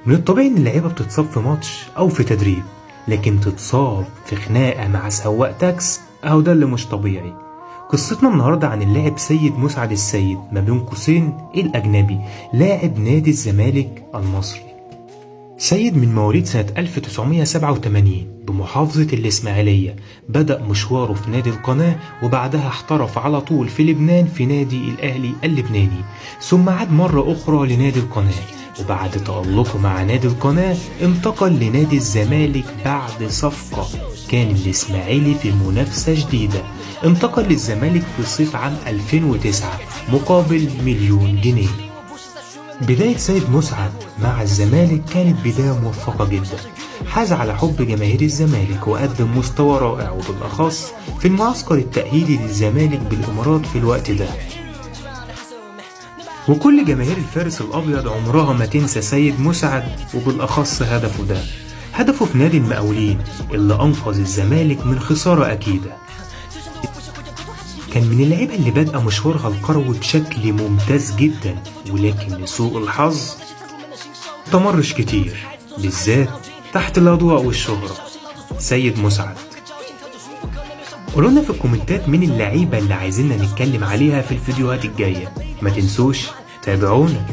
من الطبيعي إن اللعيبة بتتصاب في ماتش أو في تدريب، لكن تتصاب في خناقة مع سواق تاكس أهو ده اللي مش طبيعي. قصتنا النهاردة عن اللاعب سيد مسعد السيد ما بين قوسين الأجنبي، لاعب نادي الزمالك المصري. سيد من مواليد سنة 1987 بمحافظة الإسماعيلية، بدأ مشواره في نادي القناة وبعدها احترف على طول في لبنان في نادي الأهلي اللبناني، ثم عاد مرة أخرى لنادي القناة، وبعد تألقه مع نادي القناة انتقل لنادي الزمالك بعد صفقة كان الإسماعيلي في منافسة شديدة. انتقل للزمالك في صيف عام 2009 مقابل 1,000,000 جنيه. بداية سيد مسعد مع الزمالك كانت بداية موفقة جدا، حاز على حب جماهير الزمالك وقدم مستوى رائع، وبالأخص في المعسكر التأهيلي للزمالك بالإمارات في الوقت ده. وكل جماهير الفارس الأبيض عمرها ما تنسى سيد مسعد، وبالأخص هدفه ده، هدفه في نادي المقاولين اللي أنقذ الزمالك من خسارة أكيدة. كان من اللعيبة اللي بادئة مشوارها الكروي بشكل ممتاز جدا، ولكن لسوء الحظ تمرش كتير، بالذات تحت الأضواء والشهرة. سيد مسعد. قولولنا في الكومنتات مين اللعيبة اللي عايزيننا نتكلم عليها في الفيديوهات الجاية. ما تنسوش تابعونا.